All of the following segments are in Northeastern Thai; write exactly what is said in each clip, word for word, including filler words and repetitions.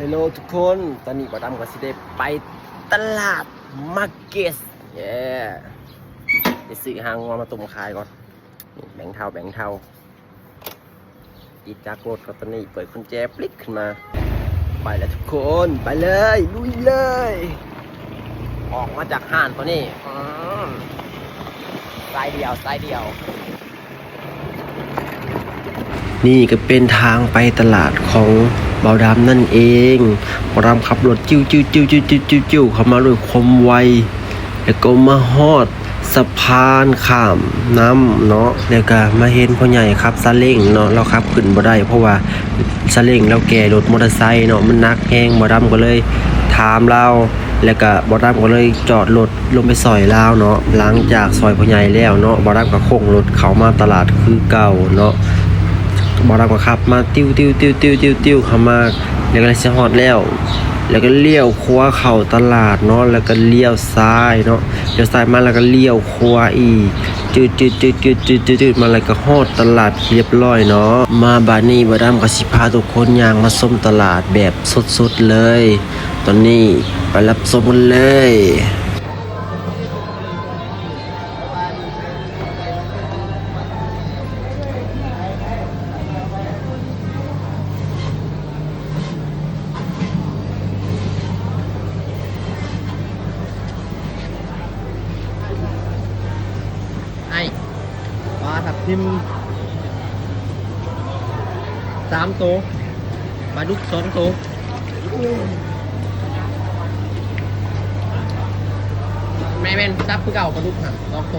ฮัลโหลทุกคน ตอนนี้บ่าวดำก็สิได้ไปตลาดมาร์เก็ต เย้ ไปซื้อหางงัวมาต้มขายก่อน นี่แบ่งเท่าแบ่งเท่า ติดจากรถก็ตอนนี้เปิดกุญแจปลิกขึ้นมา ไปแล้วทุกคน ไปเลย ลุยเลย ออกมาจากห้างตัวนี้ อืม สายเดียว สายเดียว นี่ก็เป็นทางไปตลาดของบ่าวดำนั่นเอง บ่าวดำขับรถจิ้วๆๆๆๆๆ เข้ามาด้วยความไว แล้วก็มาฮอดสะพานข้ามน้ำเนาะ แล้วก็มาเห็นพ่อใหญ่ขับซาเล้งเนาะ ลาวขับขึ้นบ่ได้ เพราะว่าซาเล้งลาวแก่ รถมอเตอร์ไซค์เนาะ มันหนักแฮง บ่าวดำก็เลยถามลาว แล้วก็บ่าวดำก็เลยจอดรถลงไปซ่อยลาวเนาะ หลังจากซ่อยพ่อใหญ่แล้วเนาะ บ่าวดำก็โค้งรถเข้ามาตลาดคือเก่าเนาะ บ่าวดำก็ขับมาติ้วๆๆๆๆ เข้ามา แล้วก็เลยสิฮอดแล้ว แล้วก็เลี้ยวขวาเข้าตลาดเนาะ แล้วก็เลี้ยวซ้ายเนาะ เลี้ยวซ้ายมาแล้วก็เลี้ยวขวาอีก จืดๆๆๆๆๆ มาแล้วก็ฮอดตลาดเรียบร้อยเนาะ มาบาดนี้บ่าวดำก็สิพาทุกคนย่างมาชมตลาดแบบสดๆเลย ตอนนี้ไปรับชมกันเลย ไอ้ ปลาทับทิม สามโต ปลาดุกสองโต แม่นๆ สับคือเก่า ปลาดุกหั่นสองโต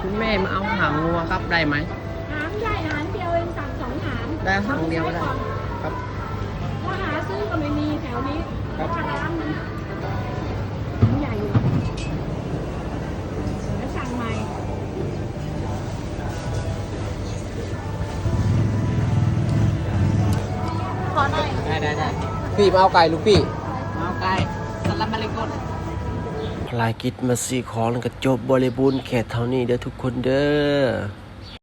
คุณแม่มาเอาหางงัวครับ ได้ไหม หางใหญ่หางเดียวเอง สั่งสองหาง ได้หางเดียวก็ได้ ครับ ถ้าหาซื้อก็ไม่มีแถวนี้ ครับ เพราะว่าร้านมันหางใหญ่อยู่ แล้วสั่งใหม่ ขอหน่อย ได้ได้ได้ พี่มาเอาไก่ลูกพี่ เอาไก่ สลัมอะลัยกุม ภารกิจมาซื้อของแล้วก็จบบริบูรณ์แค่เท่านี้เด้อทุกคนเด้อ